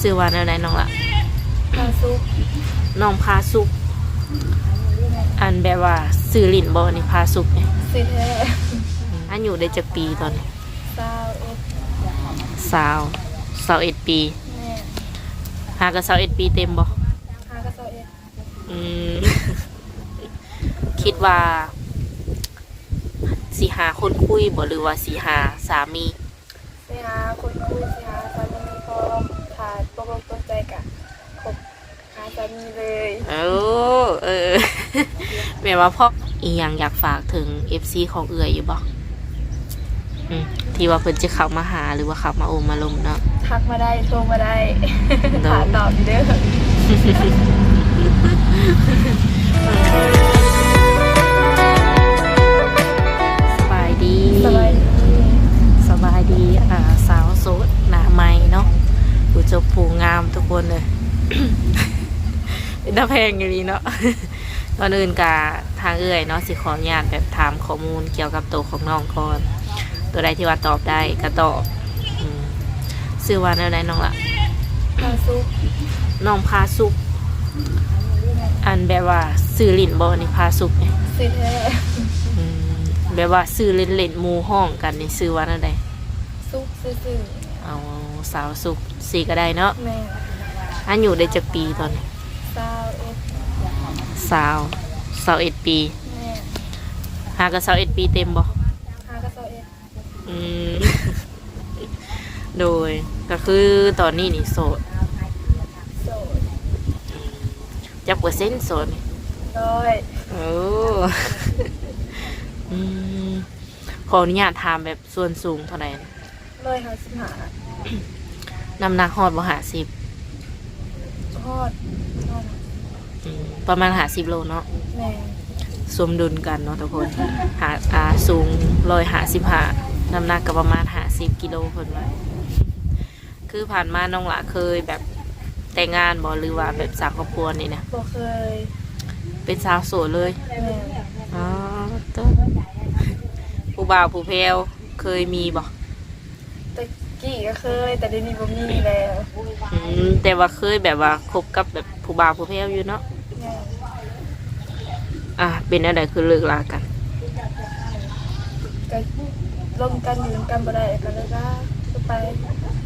ຊື່ວ່າແນວໃດນ້ອງລະ? ພາສຸກ. ນ້ອງພາສຸກ. ອັນແບບວ່າຊື່ຫຼິ້ນບໍ່ນີ້ ພາສຸກນີ້? ຊື່ແທ້. ອາຍຸໄດ້ຈັກປີຕອນນີ້? ຊາວເອັດ. ຊາວ ຊາວເອັດປີ. ແມ່ນ. ຫາກໍຊາວເອັດປີເຕັມບໍ່? ຫາກໍຊາວເອັດ. ອືມ ຄິດວ່າຊິຫາຄົນຄຸຍບໍ່ ຫຼືວ່າຊິຫາສາມີ? ຊິຫາຄົນຄຸຍ ຊິຫາສາມີພ້ອມ ຖ້າຕົກລົງຕົກໃຈກະຄົບຫາສາມີເລີຍ. ໂອ້ ເອີ ແມ່ນວ່າພ້ອມ. ອີ່ຫຍັງຢາກຝາກເຖິງເອັຟຊີຂອງເອື້ອຍຢູ່ບໍ່? ອືມ ທີ່ວ່າເພິ່ນຈະເຂົ້າມາຫາ ຫຼືວ່າເຂົ້າມາໂອ້ມາລົມເນາະ? ທັກມາໄດ້ ໂທມາໄດ້ ໂດຍ ຖ້າຕອບຢູ່ເດີ. ສະບາຍດີ ສະບາຍດີ ສະບາຍດີ ອ່າ ສາວໂສດໜ້າໃໝ່ເນາະ ຜູ້ຈົບຜູ້ງາມທຸກຄົນເອີຍ ເປັນຕາແພງອີ່ຫຼີເນາະ. ກ່ອນອື່ນກະທາງເອື້ອຍເນາະ ຊິຂໍອະນຸຍາດແບບຖາມຂໍ້ມູນກ່ຽວກັບໂຕຂອງນ້ອງກ່ອນ ໂຕໃດທີ່ວ່າຕອບໄດ້ກະຕອບ. ອືມ ຊື່ວ່າແນວໃດນ້ອງລະ? ພາສຸກ. ນ້ອງພາສຸກ. ອັນແບບວ່າຊື່ຫຼິ້ນບໍ່ນີ້ ພາສຸກນີ້? ຊື່ແທ້. ອືມ ແບບວ່າຊື່ຫຼິ້ນໆ ໝູ່ຮ້ອງກັນນີ້ຊື່ວ່າແນວໃດ? ສຸກຊື່ໆ. ເອົາ ສາວສຸກ ຊິກະໄດ້ເນາະ. ແມ່ນ. ອາຍຸໄດ້ຈັກປີຕອນນີ້? ຊາວເອັດ. ຊາວ ຊາວເອັດປີ. ແມ່ນ. ຫາກໍຊາວເອັດປີເຕັມບໍ່? ຫາກໍຊາວເອັດ. ອືມ ໂດຍ ກໍຄືຕອນນີ້ນີ້ໂສດ? ໂສດ. ຈັກເປີເຊັນໂສດນີ້? ຮ້ອຍ. ໂອ້ ອືມ ຂໍອະນຸຍາດຖາມແບບ ສ່ວນສູງເທົ່າໃດ? ຮ້ອຍຫ້າສິບຫ້າ. ນ້ຳໜັກຮອດບໍ່ ຫ້າສິບ? ຮອດ ຮອດ. ອືມ ປະມານຫ້າສິບໂລເນາະ. ແມ່ນ. ສົມດຸນກັນເນາະທຸກຄົນ ຫາ ອ່າ ສູງຮ້ອຍຫ້າສິບຫ້າ ນ້ຳໜັກກໍປະມານຫ້າສິບກິໂລ ເພິ່ນວ່າ. ຄືຜ່ານມານ້ອງຫຼ້າເຄີຍແບບແຕ່ງງານບໍ່ ຫຼືວ່າແບບສ້າງຄອບຄົວນີ້ນະ? ບໍ່ເຄີຍ. ເປັນສາວໂສດເລີຍ? ແມ່ນ. ອໍ ໂຕ ຜູ້ບ່າວຜູ້ແພ້ວເຄີຍມີບໍ່? ແຕ່ກີ້ກໍເຄີຍ ແຕ່ດຽວນີ້ບໍ່ມີແລ້ວ. ອືມ ແຕ່ວ່າເຄີຍແບບວ່າຄົບກັບແບບຜູ້ບ່າວຜູ້ແພ້ວຢູ່ເນາະ? ແມ່ນ. ອ່າ ເປັນແນວໃດຄືເລີກລາກັນ? ກໍລົມກັນ ຢູ່ນຳກັນບໍ່ໄດ້ ກໍເລີກລາກັນໄປ.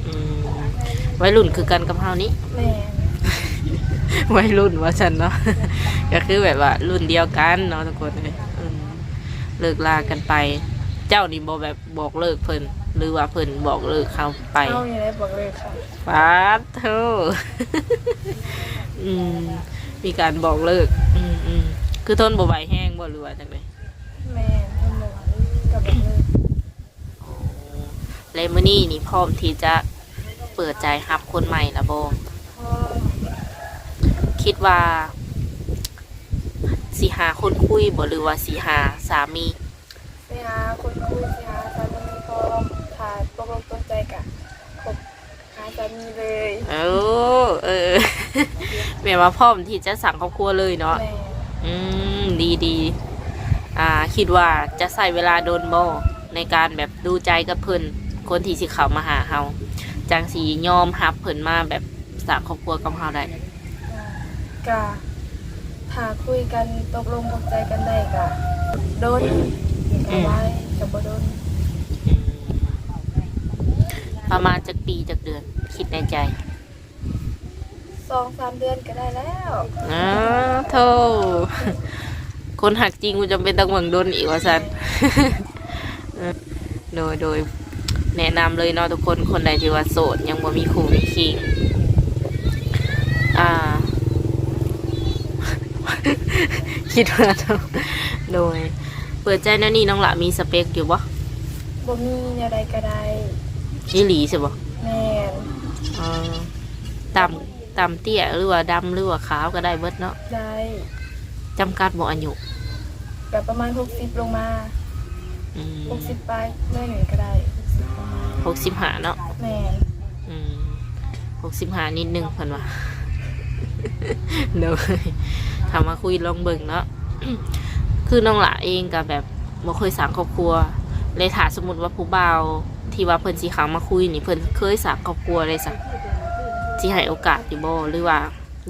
ອືມ ໄວລຸ້ນຄືກັນກັບເຮົານີ້. ແມ່ນ. ໄວລຸ້ນວ່າຊັ້ນເນາະ ກໍຄືແບບວ່າລຸ້ນດຽວກັນເນາະທຸກຄົນເອີຍ. ອືມ ເລີກລາກັນໄປ. ເຈົ້ານີ້ບໍ່ແບບ ບອກເລີກເພິ່ນ ຫຼືວ່າເພິ່ນບອກເລີກເຮົາໄປ? ເຮົານີ້ແຫຼະບອກເລີກເຂົາ. ປາດໂທ້ ອືມ ມີການບອກເລີກ. ອືມໆ ຄືທົນບໍ່ໄຫວແຮງບໍ່ ຫຼືວ່າຈັ່ງໃດ? ແມ່ນ ທົນບໍ່ໄຫວກໍບອກເລີກ. ໂອ້ ແລະມື້ນີ້ນີ້ພ້ອມທີ່ຈະເປີດໃຈຮັບຄົນໃໝ່ລະບໍ່? ພ້ອມ. ຄິດວ່າຊິຫາຄົນຄຸຍບໍ່ ຫຼືວ່າຊິຫາສາມີ? ຊິຫາຄົນຄຸຍ ຊິຫາສາມີພ້ອມ ຖ້າຕົກລົງຕົກໃຈກະຄົບຫາສາມີເລີຍ. ໂອ້ ເອີ ແມ່ນວ່າພ້ອມທີ່ຈະສ້າງຄອບຄົວເລີຍເນາະ. ແມ່ນ. ອືມ ດີໆ. ອ່າ ຄິດວ່າຈະໃຊ້ເວລາດົນບໍ່ ໃນການແບບດູໃຈກັບເພິ່ນ ຄົນທີ່ຊິເຂົ້າມາຫາເຮົາ ຈັ່ງຊິຍອມຮັບເພິ່ນມາແບບ ສ້າງຄອບຄົວກັບເຮົາໄດ້? ກະຖ້າຄຸຍກັນຕົກລົງເຂົ້າໃຈກັນໄດ້ກະດົນ ອືມ ກະໄວ ກະບໍ່ດົນ. ອືມ ປະມານຈັກປີຈັກເດືອນ ຄິດໃນໃຈ? ສອງສາມເດືອນກະໄດ້ແລ້ວ. ອ້າໂທ້ ຄົນຮັກຈິງບໍ່ຈຳເປັນຕ້ອງເບິ່ງດົນອີກວ່າຊັ້ນ. ເອີ ໂດຍ ໂດຍ ແນະນຳເລີຍເນາະທຸກຄົນ ຄົນໃດທີ່ວ່າໂສດ ຍັງບໍ່ມີຄູ່ມີຄີງ ອ່າ ຄິດວ່າ ໂດຍ ເປີດໃຈແນວນີ້ ນ້ອງຫຼ້າມີສະເປັກຢູ່ບໍ່? ບໍ່ມີ ແນວໃດກະໄດ້. ອີ່ຫຼີຊິບໍ່? ແມ່ນ. ເອີ ຕາມ ຕ່ຳເຕ້ຍ ຫຼືວ່າດຳ ຫຼືວ່າຂາວກໍໄດ້ເບິດເນາະ? ໄດ້. ຈຳກັດບໍ່ອາຍຸ? ກໍປະມານຫົກສິບລົງມາ. ອືມ ຫົກສິບປາຍໜ້ອຍໜຶ່ງກໍໄດ້ ຫົກສິບປະມານ ຫົກສິບຫ້າເນາະ? ແມ່ນ. ອືມ ຫົກສິບຫ້ານິດໜຶ່ງເພິ່ນວ່າ. ໂດຍ ຖ້າມາຄຸຍລອງເບິ່ງເນາະ. ຄືນ້ອງຫຼ້າເອງກໍແບບ ບໍ່ເຄີຍສ້າງຄອບຄົວ ແລະ ຖ້າສົມມຸດວ່າຜູ້ບ່າວທີ່ວ່າເພິ່ນຊິເຂົ້າມາຄຸຍນີ້ ເພິ່ນເຄີຍສ້າງຄອບຄົວແລ້ວຊະ? ຊິໃຫ້ໂອກາດຢູ່ບໍ່ ຫຼືວ່າ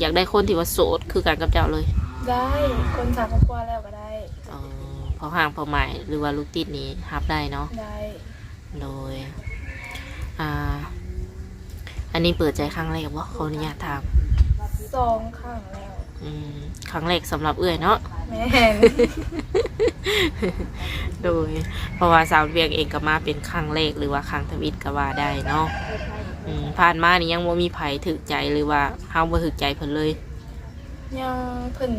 ຢາກໄດ້ຄົນທີ່ວ່າໂສດຄືກັນກັບເຈົ້າເລີຍ? ໄດ້ ຄົນສ້າງຄອບຄົວແລ້ວກໍໄດ້. ອໍ ເພາະຮ່າງເປົ້າໝາຍ ຫຼືວ່າລູກຕິດນີ້ຮັບໄດ້ເນາະ? ໄດ້. ໂດຍ ອ່າ ອັນນີ້ເປີດໃຈຄັ້ງແລກບໍ່? ຂໍອະນຸຍາດຖາມ. ສອງຄັ້ງແລ້ວ. ອືມ ຄັ້ງແລກສຳລັບເອື້ອຍເນາະ? ແມ່ນ. ໂດຍ ເພາະວ່າສາວວຽງເອງກໍມາເປັນຄັ້ງແລກ ຫຼືວ່າຄັ້ງທຳອິດກໍວ່າໄດ້ເນາະ. ອືມ ຜ່ານມານີ້ຍັງບໍ່ມີໃຜຖືກໃຈ ຫຼືວ່າເຮົາບໍ່ຖືກໃຈເພິ່ນເລີຍ? ຍັງ ເພິ່ນ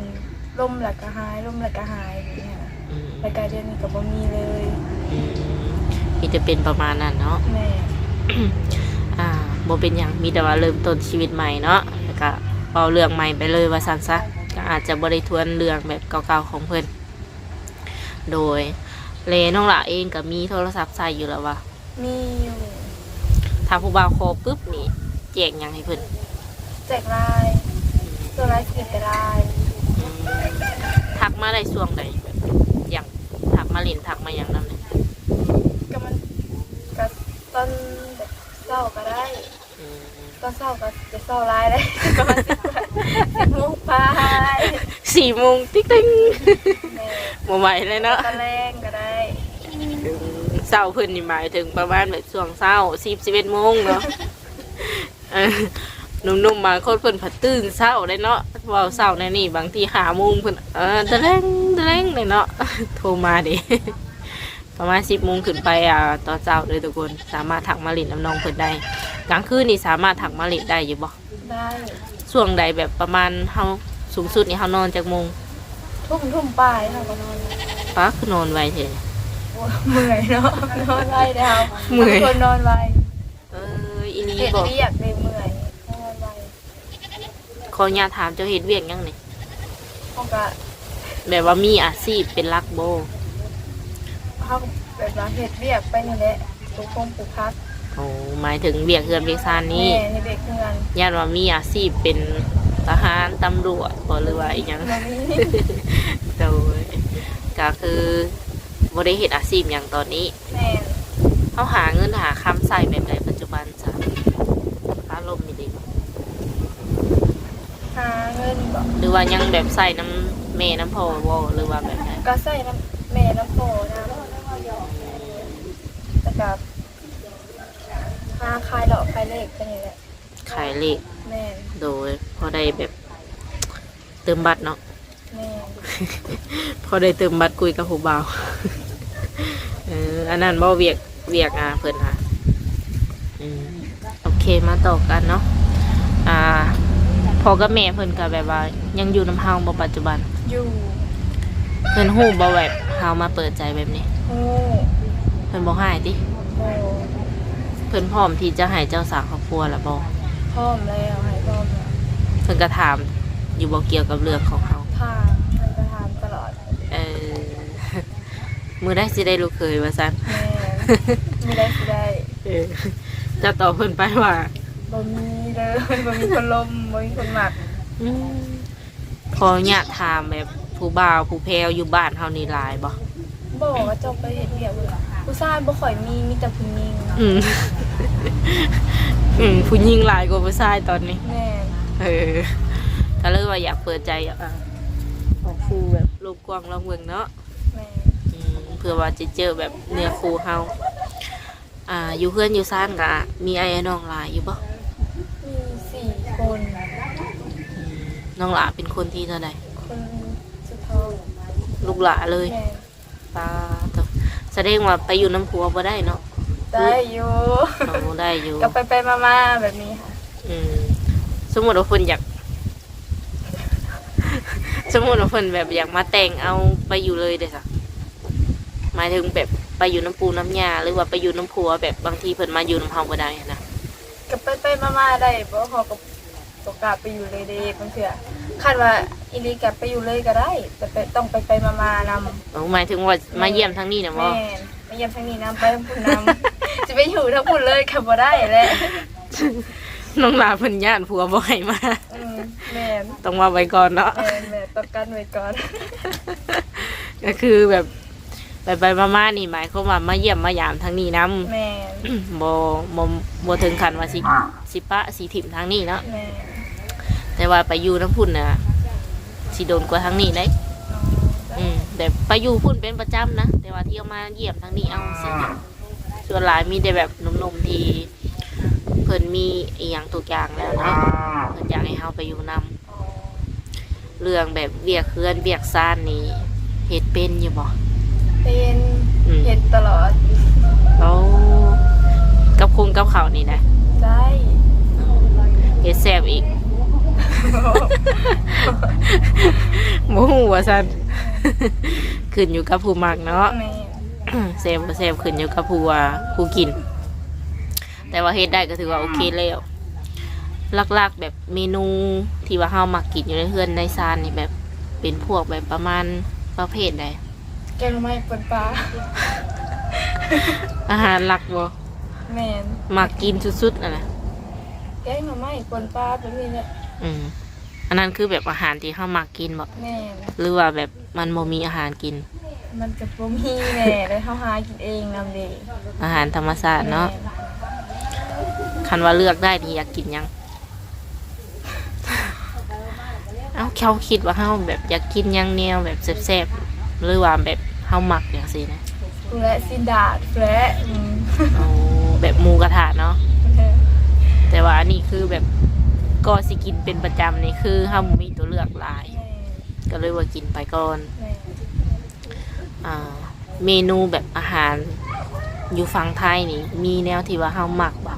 ລົມແລ້ວກໍຫາຍ ລົມແລ້ວກໍຫາຍ ແບບນີ້ນະ. ອືມ ແລ້ວກໍດຽວນີ້ກໍບໍ່ມີເລີຍ. ອືມ ມີແຕ່ເປັນປະມານນັ້ນເນາະ? ແມ່ນ. ອ່າ ບໍ່ເປັນຫຍັງ ມີແຕ່ວ່າເລີ່ມຕົ້ນຊີວິດໃໝ່ເນາະ ແລ້ວກໍເວົ້າເລື່ອງໃໝ່ໄປເລີຍວ່າຊັ້ນຊະ ກໍອາດຈະບໍ່ໄດ້ທວນເລື່ອງແບບເກົ່າໆຂອງເພິ່ນ. ໂດຍ ແລະ ນ້ອງຫຼ້າເອງກໍມີໂທລະສັບໃຊ້ຢູ່ແລ້ວຫວາ? ມີຢູ່. ຖ້າຜູ້ບ່າວຂໍປຶບນີ້ ແຈກຫຍັງໃຫ້ເພິ່ນ? ແຈກ LINE ສ່ວນຫຼາຍຊິເປັນ LINE. ອືມ ທັກມາໄດ້ຊ່ວງໃດ? ແບບ ຢາກທັກມາຫຼິ້ນ ທັກມາຫຍັງນຳນີ້? ກໍມັນ ກໍຕອນແບບເຊົ້າກໍໄດ້. ອືມ ຕອນເຊົ້າກໍຈະເຊົ້າຫຼາຍເດ້ ປະມານສິບ ສິບໂມງປາຍ ສີ່ໂມງຕິກຕິງ. ແມ່ນ. ບໍ່ໄຫວເລີຍເນາະ. ຕອນແລງກໍໄດ້. ອືມ ເຊົ້າເພິ່ນນີ້ໝາຍເຖິງປະມານແບບຊ່ວງເຊົ້າ ສິບ ສິບເອັດໂມງເນາະ. ເອີ ໜຸ່ມໆບາງຄົນເພິ່ນພັດຕື່ນເຊົ້າເດ້ເນາະ ເວົ້າເຊົ້າແນວນີ້ ບາງທີຫ້າໂມງເພິ່ນ ເອີ ຕະແລງ ຕະແລງເດ້ເນາະ ໂທມາເດ້. ປະມານສິບໂມງຂຶ້ນໄປ ອ່າ ຕອນເຊົ້າເດີທຸກຄົນ ສາມາດທັກມາຫຼິ້ນນຳນ້ອງເພິ່ນໄດ້. ກາງຄືນນີ້ສາມາດທັກມາຫຼິ້ນໄດ້ຢູ່ບໍ່? ໄດ້. ຊ່ວງໃດແບບປະມານເຮົາ ສູງສຸດນີ້ເຮົານອນຈັກໂມງ? ທຸ່ມ ທຸ່ມປາຍເຮົາກໍນອນ. ປ້າ ຄືນອນໄວແທ້? ໂອ້ຍ ເມື່ອຍເນາະ ນອນໄວເດ້ເຮົາ. ເມື່ອຍ. ເຮົາເປັນຄົນນອນໄວ. ເອີ ອີ່ຫຼີບໍ່? ເຮັດວຽກເດ້ເມື່ອຍ ນອນໄວ. ຂໍອະນຸຍາດຖາມ ເຈົ້າເຮັດວຽກຫຍັງນີ້? ເຮົາກະ ແບບວ່າມີອາຊີບເປັນຫຼັກບໍ່? ເຮົາແບບວ່າເຮັດວຽກໄປນີ້ແຫຼະ ປູກຜົງປູກຜັກ. ໂອ້ ໝາຍເຖິງວຽກເຮືອນວຽກຊານນີ້? ແມ່ນ ເຮັດວຽກເຮືອນ. ຢ້ານວ່າມີອາຊີບເປັນທະຫານ ຕຳຫຼວດບໍ່ ຫຼືວ່າອີ່ຫຍັງ? ບໍ່ມີ. ໂດຍ ກະຄືບໍ່ໄດ້ເຮັດອາຊີບຫຍັງຕອນນີ້? ແມ່ນ. ເຮົາຫາເງິນຫາຄຳໃຊ້ແບບໃດປັດຈຸບັນ? ອາລົມນີ້ເດ້ ຫາເງິນບໍ? ຫຼືວ່າຍັງແບບໃຊ້ນຳແມ່ນຳພໍ່ບໍ ຫຼືວ່າແບບໃດ? ກໍໃຊ້ນຳແມ່ນຳພໍ່ນຳ ແລ້ວກໍຫາຂາຍເລາະຂາຍເລກໄປນີ້ແຫຼະ. ຂາຍເລກ. ແມ່ນ. ໂດຍ ພໍໄດ້ແບບເຕີມບັດເນາະ. ແມ່ນ. ພໍໄດ້ເຕີມບັດຄຸຍກັບຜູ້ບ່າວ. ເອີ ອັນນັ້ນບໍ່ ວຽກ ວຽກ ອ່າ ເພິ່ນຫາ. ອືມ ໂອເຄ ມາຕໍ່ກັນເນາະ. ອ່າ ພໍ່ກັບແມ່ເພິ່ນກໍແບບວ່າຍັງຢູ່ນຳເຮົາບໍ່ປັດຈຸບັນ? ຢູ່. ເພິ່ນຮູ້ບໍ່ແບບເຮົາມາເປີດໃຈແບບນີ້? ຮູ້. ເພິ່ນບໍ່ຮ້າຍຕິ? ບໍ່. ເພິ່ນພ້ອມທີ່ຈະໃຫ້ເຈົ້າສ້າງຄອບຄົວແລ້ວບໍ່? ພ້ອມແລ້ວ ໃຫ້ພ້ອມແລ້ວ. ເພິ່ນກໍຖາມຢູ່ບໍ່ ກ່ຽວກັບເລື່ອງຂອງເຮົາ? ຖາມ ເພິ່ນກໍຖາມຕະຫຼອດ. ເອີ ມື້ໃດຊິໄດ້ລູກເຂີຍວ່າຊັ້ນ? ແມ່ນ. ມື້ໃດຊິໄດ້? ເອີ ເຈົ້າຕອບເພິ່ນໄປວ່າ? ບໍ່ມີເລີຍ ບໍ່ມີຄົນລົມ ບໍ່ມີຄົນມັກ. ອືມ ຂໍອະນຸຍາດຖາມ ແບບຜູ້ບ່າວຜູ້ແພ້ວຢູ່ບ້ານເຮົານີ້ຫຼາຍບໍ່? ບໍ່ ເຂົາເຈົ້າໄປເຮັດວຽກ ຜູ້ຊາຍບໍ່ຄ່ອຍມີ ມີແຕ່ຜູ້ຍິງ. ອືມ ອືມ ຜູ້ຍິງຫຼາຍກວ່າຜູ້ຊາຍຕອນນີ້. ແມ່ນ. ເອີ ກໍເລີຍວ່າຢາກເປີດໃຈ ຢາກ ອ່າ ອອກສູ່ແບບໂລກກວ້າງລອງເບິ່ງເນາະ. ແມ່ນ. ອືມ ເພື່ອວ່າຈະເຈີແບບເນື້ອຄູ່ເຮົາ. ອ່າ ຢູ່ເຮືອນຢູ່ຊານກະມີອ້າຍນ້ອງຫຼາຍຢູ່ບໍ່? ມີສີ່ຄົນ. ອືມ ນ້ອງຫຼ້າເປັນຄົນທີເທົ່າໃດ? ຄົນສຸດທ້ອງ. ລູກຫຼ້າເລີຍ? ແມ່ນ. ປາໂຕ ສະແດງວ່າໄປຢູ່ນຳຜົວບໍ່ໄດ້ເນາະ? ໄດ້ຢູ່. ໂອ້ ໄດ້ຢູ່ ກໍໄປໆມາໆແບບນີ້. ອືມ ສົມມຸດວ່າເພິ່ນຢາກ ສົມມຸດວ່າເພິ່ນແບບຢາກມາແຕ່ງເອົາໄປຢູ່ເລີຍເດ້ຊະ? ໝາຍເຖິງແບບໄປຢູ່ນຳປູ່ນຳຍ່າ ຫຼືວ່າໄປຢູ່ນຳຜົວ ແບບບາງທີເພິ່ນມາຢູ່ນຳເຮົາບໍ່ໄດ້ຫັ້ນນະ? ກໍໄປໆມາໆໄດ້ ເພາະເຮົາກໍບໍ່ກ້າໄປຢູ່ເລີຍເດ້ ບາງເທື່ອ ຄັນວ່າອີ່ຫຼີກໍໄປຢູ່ເລີຍກໍໄດ້ ແຕ່ໄປ ຕ້ອງໄປໆມາໆນຳ. ໂອ້ ໝາຍເຖິງວ່າ ແມ່ນ ມາຢ້ຽມທາງນີ້ນະບໍ? ແມ່ນ. ມາຢ້ຽມທາງນີ້ນຳ ໄປທາງພຸ້ນນຳ ຊິໄປຢູ່ທາງພຸ້ນເລີຍກໍບໍ່ໄດ້ແຫຼະ. ນ້ອງຫຼ້າເພິ່ນຢ້ານຜົວບໍ່ໃຫ້ມາ. ອືມ ແມ່ນ. ຕ້ອງເວົ້າໄວ້ກ່ອນເນາະ. ແມ່ນໆ ຕ້ອງກັນໄວ້ກ່ອນ. ກໍຄືແບບໄປໆມາໆນີ້ ໝາຍຄວາມວ່າມາຢ້ຽມມາຢາມທາງນີ້ນຳ. ແມ່ນ. ບໍ່ ບໍ່ ບໍ່ເຖິງຂັ້ນວ່າຊິ ຊິປະ ຊິຖິ້ມທາງນີ້ເນາະ. ແມ່ນ. ແຕ່ວ່າໄປຢູ່ນຳພຸ້ນນະ ຊິດົນກວ່າທາງນີ້ເດ້. ອໍ. ອືມ ແບບໄປຢູ່ພຸ້ນເປັນປະຈຳນະ ແຕ່ວ່າທ່ຽວມາຢ້ຽມທາງນີ້ເອົາຊີ້. ສ່ວນຫຼາຍມີແຕ່ແບບໜຸ່ມໆທີ່ເພິ່ນມີອີ່ຫຍັງທຸກຢ່າງແລ້ວເນາະ ເພິ່ນຢາກໃຫ້ເຮົາໄປຢູ່ນຳ. ອໍ. ເລື່ອງແບບວຽກເຮືອນວຽກຊານນີ້ເຮັດເປັນຢູ່ບໍ່? ເປັນ. ອືມ ເຮັດຕະຫຼອດ. ໂອ້ ກັບຄົງກັບເຂົ້ານີ້ນະ? ໄດ້. ເຮັດແຊບອີກ? ບໍ່ຮູ້ວ່າຊັ້ນ. ຂຶ້ນຢູ່ກັບຜູ້ມັກເນາະ. ແມ່ນ. ແຊບບໍ່ແຊບຂຶ້ນຢູ່ກັບຜູ້ວ່າ ຜູ້ກິນ. ແຕ່ວ່າເຮັດໄດ້ກໍຖືວ່າໂອເຄແລ້ວ. ຫຼັກໆແບບເມນູທີ່ວ່າເຮົາມັກກິນຢູ່ໃນເຮືອນໃນຊານນີ້ ແບບເປັນພວກແບບປະມານປະເພດໃດ? ແກງໜໍ່ໄມ້ ປົ່ນປາ. ອາຫານຫຼັກບໍ່? ແມ່ນ. ມັກກິນສຸດໆຫັ້ນນະ? ແກງໜໍ່ໄມ້ ປົ່ນປາ ແບບນີ້ແຫຼະ. ອືມ ອັນນັ້ນຄືແບບອາຫານທີ່ເຮົາມັກກິນບໍ່? ແມ່ນ. ຫຼືວ່າແບບ ມັນບໍ່ມີອາຫານກິນ? ມັນກໍບໍ່ມີແຫຼະ ແລ້ວເຮົາຫາກິນເອງນຳເດ. ອາຫານທຳມະຊາດເນາະ. ແມ່ນ. ຄັນວ່າເລືອກໄດ້ນີ້ຢາກກິນຫຍັງ? ເອົ້າ ເຮົາຄິດວ່າເຮົາແບບຢາກກິນຫຍັງແນວແບບແຊບໆ ຫຼືວ່າແບບເຮົາມັກຈັ່ງຊີ້ນະ? ແລະ ຊີ້ນດາດແລະ. ອືມ. ໂອ້ ແບບໝູກະທະເນາະ. ແມ່ນ. ແຕ່ວ່າອັນນີ້ຄືແບບ ກໍຊິກິນເປັນປະຈຳນີ້ ຄືເຮົາບໍ່ມີຕົວເລືອກຫຼາຍ. ແມ່ນ. ກໍເລີຍວ່າກິນໄປກ່ອນ. ແມ່ນ. ອ່າ ເມນູແບບອາຫານຢູ່ຝັ່ງໄທນີ້ ມີແນວທີ່ວ່າເຮົາມັກບໍ່? ອ່ະ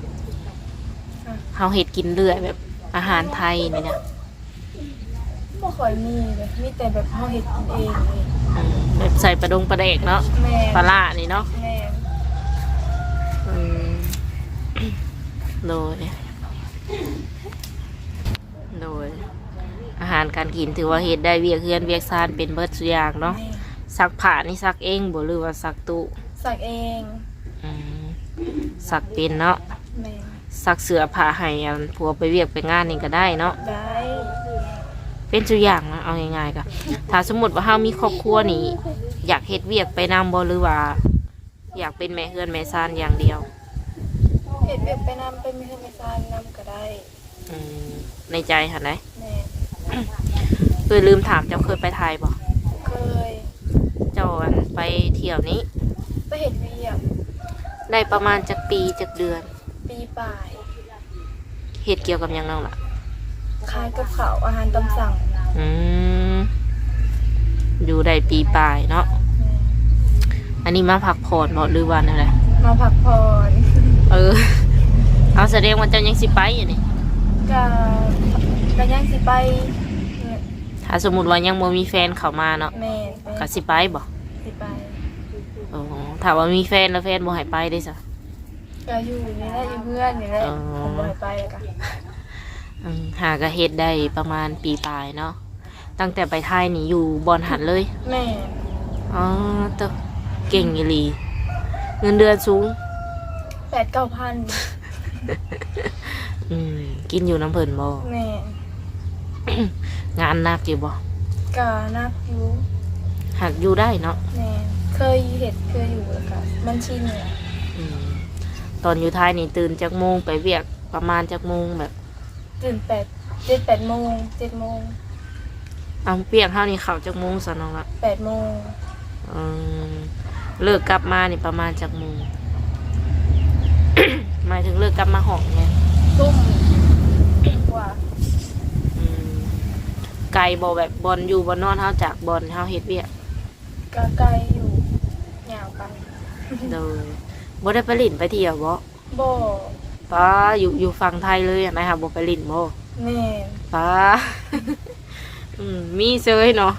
ເຮົາເຮັດກິນເລື້ອຍ ແບບອາຫານໄທນີ້ນະ? ບໍ່ຄ່ອຍມີເດ ມີແຕ່ແບບເຮົາເຮັດກິນເອງເດ. ອືມ ແບບໃສ່ປາດົງປາແດກເນາະ. ແມ່ນ. ປາຫຼ້ານີ້ເນາະ. ແມ່ນ. ອືມ ໂດຍ. ໂດຍ ອາຫານການກິນຖືວ່າເຮັດໄດ້ ວຽກເຮືອນວຽກຊານເປັນເບິດສູ່ຢ່າງເນາະ. ແມ່ນ. ຊັກຜ້ານີ້ຊັກເອງບໍ່ ຫຼືວ່າຊັກຕູ້? ຊັກເອງ. ອືມ ຊັກເປັນເນາະ. ແມ່ນ. ຊັກເສື້ອຜ້າໃຫ້ອັນຜົວໄປວຽກໄປງານນີ້ກໍໄດ້ເນາະ? ໄດ້. ເປັນສູ່ຢ່າງນະ ເອົາງ່າຍໆ ກໍຖ້າສົມມຸດວ່າເຮົາມີຄອບຄົວນີ້ ຢາກເຮັດວຽກໄປນຳບໍ່ ຫຼືວ່າ ຢາກເປັນແມ່ເຮືອນແມ່ຊານຢ່າງດຽວ? ເຮັດວຽກໄປນຳ ເປັນແມ່ເຮືອນແມ່ຊານນຳກໍໄດ້. ອືມ ໃນໃຈຫັ້ນໃດ? ແມ່ນ. ເອີຍ ລືມຖາມ ເຈົ້າເຄີຍໄປໄທບໍ່? ເຄີຍ. ເຈົ້າອັນໄປທ່ຽວນີ້ ໄປເຮັດວຽກ ໄດ້ປະມານຈັກປີຈັກເດືອນ? ປີປາຍ. ເຮັດກ່ຽວກັບຫຍັງນ້ອງລະ? ຂາຍກັບເຂົ້າ ອາຫານຕາມສັ່ງ. ອືມ ຢູ່ໄດ້ປີປາຍເນາະ. ແມ່ນ. ອັນນີ້ມາພັກຜ່ອນບໍ່ ຫຼືວ່າແນວໃດ? ມາພັກຜ່ອນ. ເອີ ເອົາ ສະແດງວ່າເຈົ້າຍັງຊິໄປຢູ່ນີ້? ກະ ກະຍັງຊິໄປ. ຖ້າສົມມຸດວ່າຍັງບໍ່ມີແຟນເຂົ້າມາເນາະ. ແມ່ນ. ກະຊິໄປບໍ່? ຊິໄປ. ໂອ້ ຖ້າວ່າມີແຟນແລ້ວ ແຟນບໍ່ໃຫ້ໄປເດ້ຊະ? ກະຢູ່ນີ້ແຫຼະ ຢູ່ເຮືອນນີ້ແຫຼະ. ອໍ ຄັນບໍ່ໃຫ້ໄປກະ ອືມ ຫາກະເຮັດໄດ້ປະມານປີປາຍເນາະ. ຕັ້ງແຕ່ໄປໄທນີ້ຢູ່ບ່ອນຫັ້ນເລີຍ? ແມ່ນ. ອໍ ໂຕ ເກັ່ງອີ່ຫຼີ. ເງິນເດືອນສູງ? ແປດເກົ້າພັນ. ອືມ ກິນຢູ່ນຳເພິ່ນບໍ່? ແມ່ນ. ງານໜັກຢູ່ບໍ່? ກະໜັກຢູ່. ຫາກຢູ່ໄດ້ເນາະ. ແມ່ນ. ເຄີຍເຮັດ ເຄີຍຢູ່ ແລ້ວກະມັນຊິນແລ້ວ. ອືມ ຕອນຢູ່ໄທນີ້ຕື່ນຈັກໂມງ ໄປວຽກປະມານຈັກໂມງ ແບບ? ຕື່ນແປດ ເຈັດແປດໂມງ ເຈັດໂມງ. ເອົ້າ ວຽກເຮົານີ້ເຂົ້າຈັກໂມງຊະນ້ອງລະ? ແປດໂມງ. ອືມ ເລີກກັບມານີ້ປະມານຈັກໂມງ? ໝາຍເຖິງເລີກກັບມາຫ້ອງແມ່ນ? ທຸ່ມກວ່າ. ອືມ ໄກບໍ່ ແບບບ່ອນຢູ່ບ່ອນນອນເຮົາຈາກບ່ອນເຮົາເຮັດວຽກ? ກະໄກຢູ່ ຍາວໄປ. ໂດຍ. ບໍ່ໄດ້ໄປຫຼິ້ນໄປທ່ຽວບໍ່? ບໍ່. ປ້າ ຢູ່ ຢູ່ຝັ່ງໄທເລີຍຫັ້ນນະ ຫາບໍ່ໄປຫຼິ້ນບໍ່? ແມ່ນ. ປ້າ ອືມ ມີເຊີຍເນາະ.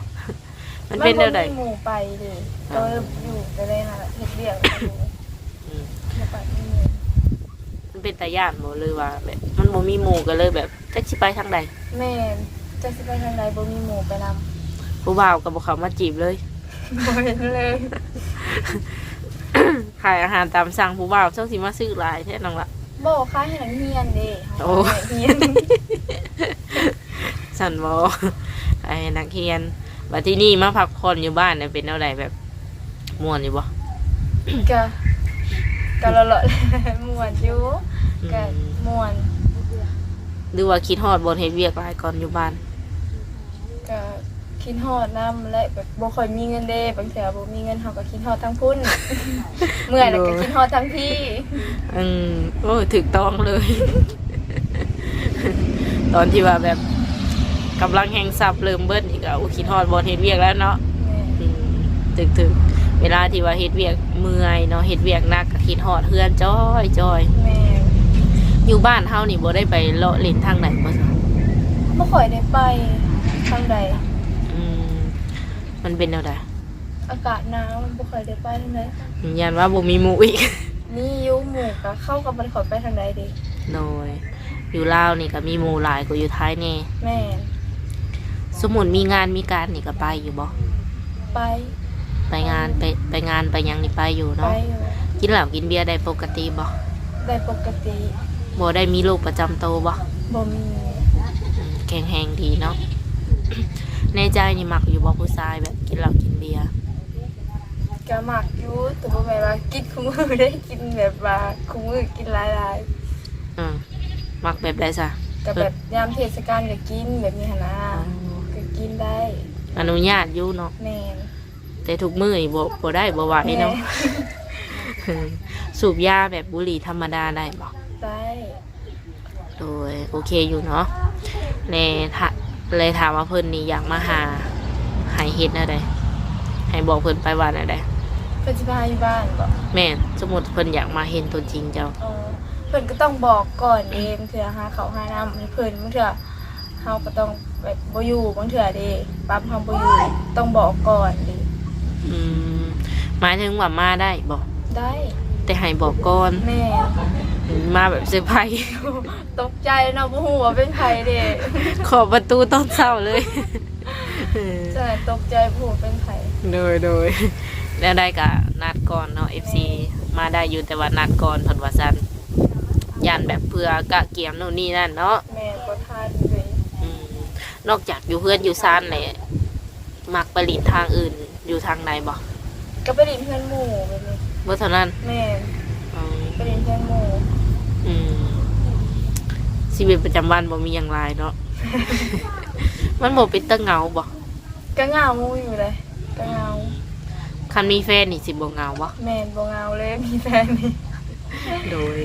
ມັນເປັນແນວໃດ? ມັນບໍ່ມີໝູ່ໄປເດ ເອີ ກໍເລີຍຢູ່ແຕ່ໃນຫັ້ນແຫຼະ ເຮັດວຽກຢູ່. ອືມ ບໍ່ໄປມີໝູ່. ມັນເປັນຕາຢ້ານບໍ່ ຫຼືວ່າແບບມັນບໍ່ມີໝູ່ ກໍເລີຍແບບ ຈັກຊິໄປທາງໃດ? ແມ່ນ. ຈັກຊິໄປທາງໃດ ບໍ່ມີໝູ່ໄປນຳ. ຜູ້ບ່າວກໍບໍ່ເຂົ້າມາຈີບເລີຍ? ບໍ່ເຫັນເລີຍ. ຂາຍອາຫານຕາມສັ່ງ ຜູ້ບ່າວຊ່ວງຊິມາຊື້ຫຼາຍແທ້ນ້ອງລະ? ບໍ່ ຂາຍໃຫ້ນັກຮຽນເດ້. ໂອ້ ຂາຍໃຫ້ນັກຮຽນ. ຊັ້ນບໍ່? ຂາຍໃຫ້ນັກຮຽນ. ບັດທີນີ້ມາພັກຜ່ອນຢູ່ບ້ານເປັນແນວໃດ ແບບ ມ່ວນຢູ່ບໍ່? ກະ ກະເລາະໆ ມ່ວນຢູ່. ອືມ ກະມ່ວນ. ຫຼືວ່າຄິດຮອດບ່ອນເຮັດວຽກຫຼາຍກ່ອນຢູ່ບ້ານ? ກໍຄິດຮອດນຳແຫຼະ ແບບບໍ່ຄ່ອຍມີເງິນເດ້ ບາງເທື່ອບໍ່ມີເງິນເຮົາກໍຄິດຮອດທາງພຸ້ນ ເມື່ອຍແລ້ວກໍ ໂດຍ ຄິດຮອດທາງພີ້. ອືມ ໂອ້ ຖືກຕ້ອງເລີຍ ຕອນທີ່ວ່າແບບກຳລັງແຮງຊັບເລີ່ມເບິດນີ້ກໍ ໂອ້ ຄິດຮອດບ່ອນເຮັດວຽກແລ້ວເນາະ. ແມ່ນ ອືມ ຖືກໆ ເວລາທີ່ວ່າເຮັດວຽກເມື່ອຍເນາະ ເຮັດວຽກໜັກກໍຄິດຮອດເຮືອນຈ້ອຍໆ. ແມ່ນ ຢູ່ບ້ານເຮົານີ້ບໍ່ໄດ້ໄປເລາະຫຼິ້ນທາງໃດບໍ່? ບໍ່ຄ່ອຍໄດ້ໄປທາງໃດ. ອືມ ມັນເປັນແນວໃດ? ອາກາດໜາວ ມັນບໍ່ຄ່ອຍໄດ້ໄປທາງໃດ. ຢ້ານວ່າບໍ່ມີໝູ່ອີກ. ມີຢູ່ ໝູ່ກໍ ເຂົາກໍບໍ່ໄດ້ຄ່ອຍໄປທາງໃດເດ້. ໂດຍ ຢູ່ລາວນີ້ກໍມີໝູ່ຫຼາຍກວ່າຢູ່ໄທແດ່. ແມ່ນ ສົມມຸດມີງານມີການນີ້ກໍໄປຢູ່ບໍ່? ໄປ ໄປງານ ໄປ ໄປງານໄປຫຍັງນີ້ໄປຢູ່ເນາະ? ໄປຢູ່. ກິນເຫຼົ້າກິນເບຍໄດ້ປົກກະຕິບໍ່? ໄດ້ປົກກະຕິ. ບໍ່ໄດ້ມີໂລກປະຈຳໂຕບໍ່? ບໍ່ມີ. ອືມ ແຂງແຮງດີເນາະ. ໃນໃຈນີ້ມັກຢູ່ບໍ່ຜູ້ຊາຍແບບກິນເຫຼົ້າກິນເບຍ? ກໍມັກຢູ່ ແຕ່ບໍ່ແມ່ນວ່າກິນຄູ່ມື້ເດ້ ກິນແບບວ່າຄູ່ມື້ກິນຫຼາຍໆ. ເອີ ມັກແບບໃດຊະ? ກໍແບບຍາມເທດສະການກໍກິນ ແບບນີ້ຫັ້ນນະ. ອໍ ກໍກິນໄດ້ ອະນຸຍາດຢູ່ເນາະ. ແມ່ນ ແຕ່ທຸກມື້ນີ້ບໍ່ ບໍ່ໄດ້ ບໍ່ໄຫວເນາະ. ແມ່ນ ສູບຢາແບບບຸຫຼີ່ທຳມະດາໄດ້ບໍ່? ໄດ້. ໂດຍ ໂອເຄຢູ່ເນາະ. ແລະ ຖ້າ ແລະ ຖ້າວ່າເພິ່ນນີ້ຢາກມາຫາ ໃຫ້ເຮັດແນວໃດ? ໃຫ້ບອກເພິ່ນໄປວ່າແນວໃດ? ເພິ່ນຊິມາຫາຢູ່ບ້ານບໍ? ແມ່ນ ສົມມຸດເພິ່ນຢາກມາເຫັນຕົວຈິງເຈົ້າ. ອໍ ເພິ່ນກໍຕ້ອງບອກກ່ອນເດ້ ບາງເທື່ອຫາເຂົ້າຫານ້ຳໃຫ້ເພິ່ນ ບາງເທື່ອເຮົາກໍຕ້ອງແບບບໍ່ຢູ່ ບາງເທື່ອເດ້ ປັບເຮົາບໍ່ຢູ່ ຕ້ອງບອກກ່ອນເດ້. ອືມ ໝາຍເຖິງວ່າມາໄດ້ບໍ? ໄດ້ ແຕ່ໃຫ້ບອກກ່ອນ. ແມ່ນ ອືມ ມາແບບເຊີໄພ. ຕົກໃຈເນາະ ບໍ່ຮູ້ວ່າເປັນໃຜເດ້ ເຄາະປະຕູຕອນເຊົ້າເລີຍ. ເອີ ໃຊ່ ຕົກໃຈ ບໍ່ຮູ້ເປັນໃຜ. ໂດຍ ໂດຍ ແນວໃດກະນັດກ່ອນເນາະ ເອັຟຊີ. ມາໄດ້ຢູ່ ແຕ່ວ່ານັດກ່ອນເພິ່ນວ່າຊັ້ນ ຢ້ານແບບເພື່ອກະກຽມໂນ່ນນີ້ນັ້ນເນາະ. ແມ່ນ ບໍ່ທັນເລີຍ. ອືມ ນອກຈາກຢູ່ເຮືອນຢູ່ຊານແລ້ວ ມັກໄປຫຼິ້ນທາງອື່ນ ຢູ່ທາງໃດບໍ່? ກໍໄປຫຼິ້ນເຮືອນໝູ່ແບບນີ້. ບໍ່ເທົ່ານັ້ນ? ແມ່ນ. ອໍ ໄປຫຼິ້ນເຮືອນໝູ່. ອືມ ຊີວິດປະຈຳວັນບໍ່ມີຫຍັງຫຼາຍເນາະ. ມັນບໍ່ເປັນຕາເຫງົາບໍ່? ກໍເຫງົາຢູ່ເດ້ ກໍເຫງົາ. ອືມ ຄັນມີແຟນນີ້ຊິບໍ່ເຫງົາບໍ່? ແມ່ນ ບໍ່ເຫງົາເລີຍ ມີແຟນນີ້. ໂດຍ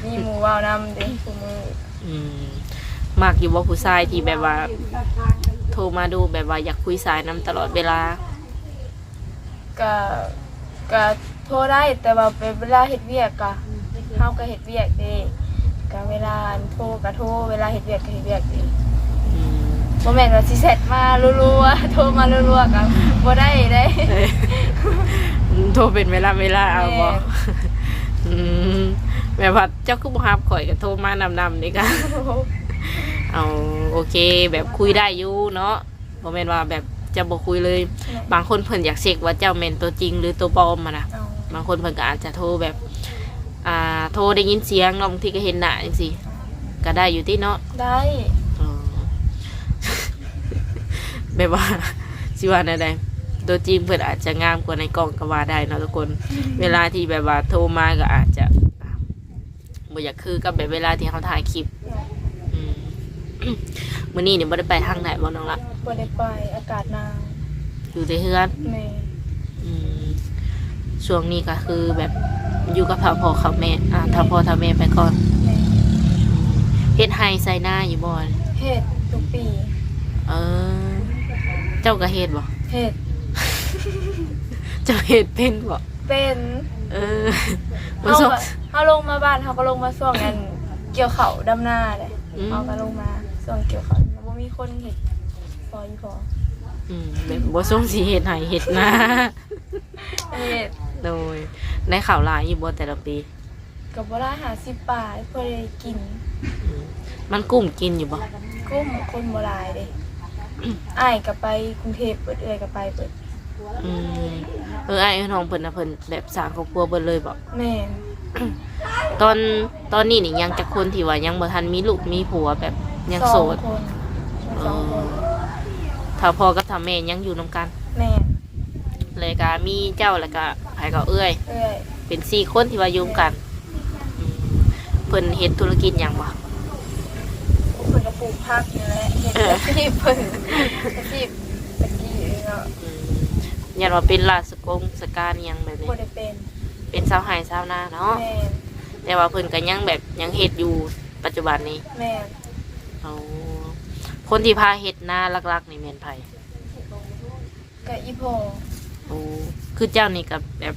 ມີໝູ່ເວົ້ານຳເດ້ ອືມ ຊຸມື້. ອືມ ມັກຢູ່ບໍ່ຜູ້ຊາຍທີ່ແບບວ່າໂທມາດຸ ແບບວ່າຢາກຄຸຍສາຍນຳຕະຫຼອດເວລາ? ກະ ກະໂທໄດ້ ແຕ່ວ່າເປັນເວລາເຮັດວຽກ ກະເຮົາກະເຮັດວຽກເດ້ ກະເວລາອັນໂທກະໂທ ເວລາເຮັດວຽກກະເຮັດວຽກເດ້. ອືມ ບໍ່ແມ່ນວ່າຊິແຊັດມາລັວໆ ໂທມາລັວໆ ກະບໍ່ໄດ້ເດ້. ເອີ ໂທເປັນເວລາເວລາເອົາບໍ? ແມ່ນ. ອືມ ແບບວ່າເຈົ້າຄືບໍ່ຮັບຂ້ອຍ ກະໂທມານຳໆ ນີ້ກະ ເອົາ ໂອເຄ ແບບຄຸຍໄດ້ຢູ່ເນາະ. ບໍ່ແມ່ນວ່າແບບຈະບໍ່ຄຸຍເລີຍ. ແມ່ນ. ບາງຄົນເພິ່ນຢາກເຊັກວ່າເຈົ້າແມ່ນຕົວຈິງ ຫຼື ຕົວປອມຫັ້ນນະ. ອໍ ບາງຄົນເພິ່ນກໍອາດຈະໂທແບບ ອ່າ ໂທໄດ້ຍິນສຽງເນາະ ບາງທີກໍເຫັນໜ້າຈັ່ງຊີ້ ກໍໄດ້ຢູ່ຕິເນາະ? ໄດ້. ອໍ ແບບວ່າ ຊິວ່າແນວໃດ ຕົວຈິງເພິ່ນອາດຈະງາມກວ່າໃນກ້ອງກໍວ່າໄດ້ເນາະທຸກຄົນ. ເວລາທີ່ແບບວ່າໂທມາກໍອາດຈະ ບໍ່ຢາກຄືກັບແບບເວລາທີ່ເຮົາຖ່າຍຄລິບ. ອືມ ມື້ນີ້ນີ້ບໍ່ໄດ້ໄປທາງໃດບໍ່ນ້ອງລະ? ບໍ່ໄດ້ໄປ ອາກາດໜາວ. ຢູ່ແຕ່ເຮືອນ? ແມ່ນ. ອືມ ຊ່ວງນີ້ກໍຄືແບບຢູ່ກັບເຖົ້າພໍ່ເຖົ້າແມ່ ອ່າ ເຖົ້າພໍ່ເຖົ້າແມ່ໄປກ່ອນ. ແມ່ນ. ອືມ ເຮັດໄຮ່ໄຮ່ນາຢູ່ບໍ່? ເຮັດທຸກປີ. ເອີ ເຈົ້າກໍເຮັດບໍ່? ເຮັດ. ເຈົ້າເຮັດເປັນບໍ່? ເປັນ. ເອີ ບໍ່ ເຮົາ ສົງ ກໍ ເຮົາລົງມາບ້ານ ເຮົາກໍລົງມາຊ່ວງອັນກ່ຽວເຂົ້າດຳນາເດ້. ອືມ ເຮົາກໍລົງມາຊ່ວງກ່ຽວເຂົ້າ ບໍ່ມີຄົນເຮັດ ພໍອີ່ພໍ. ອືມ ແບບບໍ່ຊົງຊິເຮັດໄຮ່ເຮັດນາ. ເຮັດ. ໂດຍ ໄດ້ເຂົ້າຫຼາຍຢູ່ບໍ່ແຕ່ລະປີ? ກໍບໍ່ຫຼາຍ ຫ້າສິບປາຍ ພໍໄດ້ກິນ. ອືມ ມັນກຸ້ມກິນຢູ່ບໍ່? ກຸ້ມ ຄົນບໍ່ຫຼາຍເດ້. ອ້າຍກໍໄປກຸງເທບເບິດ ເອື້ອຍກໍໄປເບິດ. ອືມ ເອີ ອ້າຍເອື້ອຍນ້ອງເພິ່ນນະ ເພິ່ນແບບສ້າງຄອບຄົວເບິດເລີຍບໍ? ແມ່ນ. ຕອນ ຕອນນີ້ນີ້ຍັງຈັກຄົນທີ່ວ່າຍັງບໍ່ທັນມີລູກມີຜົວ ແບບຍັງໂສດ? ສອງຄົນ. ເອີ ສອງຄົນ. ຖ້າພໍ່ກັບຖ້າແມ່ຍັງຢູ່ນຳກັນ? ແມ່ນ. ແລ້ວກະມີເຈົ້າ ແລ້ວກະໃຜກໍເອື້ອຍ? ເອື້ອຍ. ເປັນສີ່ຄົນທີ່ວ່າຢູ່ນຳກັນ. ແມ່ນ. ອືມ ເພິ່ນເຮັດທຸລະກິດຫຍັງບໍ່? ໂອ ເພິ່ນກໍປູກຜັກນີ້ແຫຼະ ເຮັດ ເອີ ອາຊີບເພິ່ນ ອາຊີບຕະກີ້ເນາະ. ອືມ ຢ້ານວ່າເປັນລາຊະກົງຊະການອີ່ຫຍັງແບບນີ້? ບໍ່ໄດ້ເປັນ ເປັນຊາວໄຮ່ຊາວນາເນາະ. ແມ່ນ ແຕ່ວ່າເພິ່ນກໍຍັງແບບ ຍັງເຮັດຢູ່ປັດຈຸບັນນີ້? ແມ່ນ. ໂອ້ ຄົນທີ່ພາເຮັດນາຫຼັກໆນີ້ແມ່ນໃຜ? ກໍອີ່ພໍ່. ໂອ້ ຄືເຈົ້ານີ້ກໍແບບ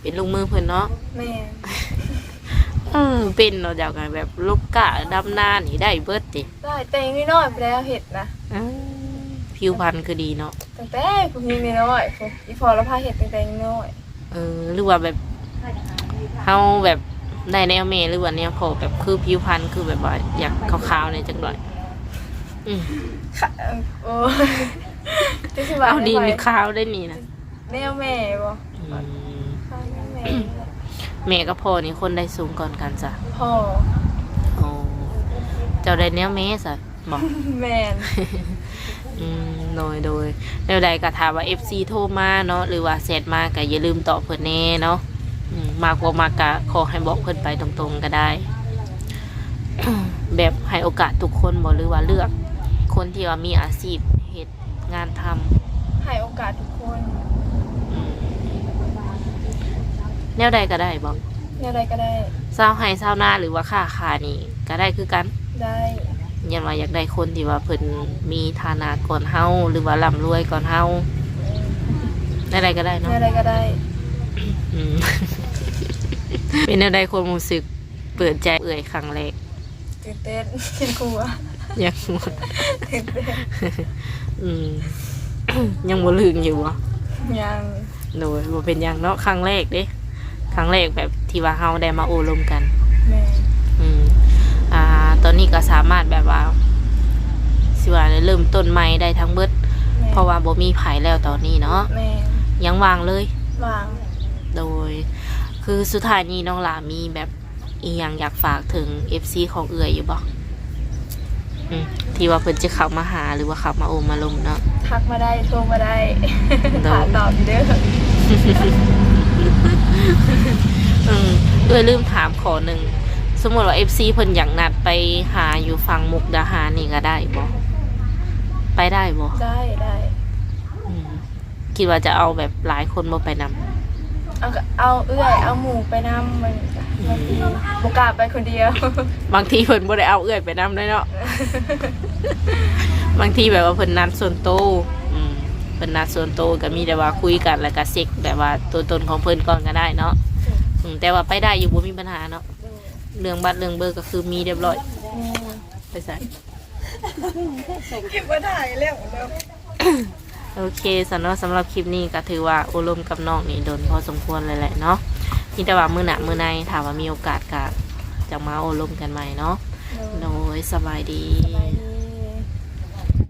ເປັນລູກມືເພິ່ນເນາະ? ແມ່ນ. ເອີ ເປັນເນາະ ເຈົ້າກໍແບບລົກກ້າດຳນານີ້ໄດ້ເບິດຕິ? ໄດ້ ແຕ່ຍັງນ້ອຍໆພຸ້ນແຫຼະເຮັດນະ. ເອີ ຜິວພັນຄືດີເນາະ ຕັ້ງແຕ່ພວກຍັງນ້ອຍໆພຸ້ນ ອີ່ພໍ່ລາວພາເຮັດຕັ້ງແຕ່ຍັງນ້ອຍ. ເອີ ຫຼືວ່າແບບເຮົາແບບໄດ້ແນວແມ່ ຫຼືວ່າແນວພໍ່ ແບບຄືຜິວພັນ ຄືແບບວ່າຢາກຂາວໆແດ່ຈັກໜ້ອຍ? ອືມ ຂະ ໂອ້ຍ ຈະຊິວ່າ ເອົາ ແນວໃດ? ນີ້ຂາວໄດ໋ນີ້ນະ. ແນວແມ່ບໍ່? ອືມ ຂາວແນວແມ່. ແມ່ກັບພໍ່ນີ້ຄົນໃດສູງກ່ອນກັນຊະ? ພໍ່. ອໍ ເຈົ້າໄດ້ແນວແມ່ຊະ? ບໍ່? ແມ່ນ. ອືມ ໂດຍ ໂດຍ ແນວໃດກໍຖ້າວ່າເອັຟຊີໂທມາເນາະ ຫຼືວ່າແຊັດມາ ກໍຢ່າລືມຕອບເພິ່ນແດ່ເນາະ. ອືມ ມັກບໍ່ມັກກໍຂໍໃຫ້ບອກເພິ່ນໄປຕົງໆກໍໄດ້. ແບບໃຫ້ໂອກາດທຸກຄົນບໍ່ ຫຼືວ່າເລືອກຄົນທີ່ວ່າມີອາຊີບເຮັດງານທຳ? ໃຫ້ໂອກາດທຸກຄົນ. ອືມ ແນວໃດກໍໄດ້ບໍ່? ແນວໃດກໍໄດ້. ຊາວໄຮ່ຊາວນາ ຫຼືວ່າຄ້າຂາຍນີ້ກໍໄດ້ຄືກັນ? ໄດ້. ຢ້ານວ່າຢາກໄດ້ຄົນທີ່ວ່າເພິ່ນມີຖານະກ່ອນເຮົາ ຫຼືວ່າລ່ຳລວຍກ່ອນເຮົາ. ແນວໃດກໍໄດ້ເນາະ? ແນວໃດກໍໄດ້. ອືມ ເປັນແນວໃດຄວາມຮູ້ສຶກເປີດໃຈເອື້ອຍຄັ້ງແລກ? ຕື່ນເຕັ້ນ ຍັງກົວ ຍັງ ຕື່ນເຕັ້ນ. ອືມ ຍັງບໍ່ລຶ້ງຢູ່ບໍ່? ຍັງ. ໂດຍ ບໍ່ເປັນຫຍັງເນາະ ຄັ້ງແລກເດ້ ຄັ້ງແລກແບບທີ່ວ່າເຮົາໄດ້ມາໂອ້ລົມກັນ. ແມ່ນ. ອືມ ອ່າ ຕອນນີ້ກໍສາມາດແບບວ່າ ຊິວ່າເລີ່ມຕົ້ນໃໝ່ໄດ້ທັງເບິດ. ແມ່ນ. ເພາະວ່າບໍ່ມີໃຜແລ້ວຕອນນີ້ເນາະ. ແມ່ນ. ຍັງວ່າງເລີຍ? ວ່າງ. ໂດຍ ຄືສຸດທ້າຍນີ້ນ້ອງຫຼ້າມີແບບ ອີ່ຫຍັງຢາກຝາກເຖິງເອັຟຊີຂອງເອື້ອຍຢູ່ບໍ່? ອືມ ທີ່ວ່າເພິ່ນຈະເຂົ້າມາຫາ ຫຼືວ່າເຂົ້າມາໂອ້ມາລົມເນາະ? ທັກມາໄດ້ ໂທມາໄດ້. ໂດຍ ຖ້າຕອບຢູ່ເດີ. ອືມ ເອື້ອຍລືມຖາມຂໍ້ໜຶ່ງ ສົມມຸດວ່າເອັຟຊີເພິ່ນຢາກນັດໄປຫາຢູ່ຝັ່ງມຸກດາຫານນີ້ກໍໄດ້ບໍ່? ໄປໄດ້ບໍ່? ໄດ້ ໄດ້. ອືມ ຄິດວ່າຈະເອົາແບບຫຼາຍຄົນບໍ່ໄປນຳ? ເອົາ ກໍເອົາເອື້ອຍເອົາໝູ່ໄປນຳ ບາງ ອືມ ບາງທີບໍ່ກ້າໄປຄົນດຽວ. ບາງທີເພິ່ນບໍ່ໄດ້ເອົາເອື້ອຍໄປນຳເດ້ເນາະ ບາງທີແບບວ່າເພິ່ນນັດສ່ວນໂຕ. ອືມ ເພິ່ນນັດສ່ວນໂຕ ກໍມີແຕ່ວ່າຄຸຍກັນ ແລ້ວກໍເຊັກແບບວ່າຕົວຕົນຂອງເພິ່ນກ່ອນກໍໄດ້ເນາະ. ອືມ ອືມ ແຕ່ວ່າໄປໄດ້ຢູ່ ບໍ່ມີບັນຫາເນາະ. ໂດຍ ເລື່ອງບັດເລື່ອງເບີກໍຄືມີຮຽບຮ້ອຍ. ແມ່ນ. ໄປໃສ? ເກັບບໍ່ໄດ້ແລ້ວເນາະ. ໂອເຄຊັ້ນເນາະ ສຳລັບຄລິບນີ້ກໍຖືວ່າໂອ້ລົມກັບນ້ອງນີ້ດົນພໍສົມຄວນເລີຍແຫຼະເນາະ. ມີແຕ່ວ່າມື້ໜ້າມື້ໃນ ຖ້າວ່າມີໂອກາດກໍຈະມາໂອ້ລົມກັນໃໝ່ເນາະ. ໂດຍ ໂດຍ ສະບາຍດີ. ສະບາຍດີ.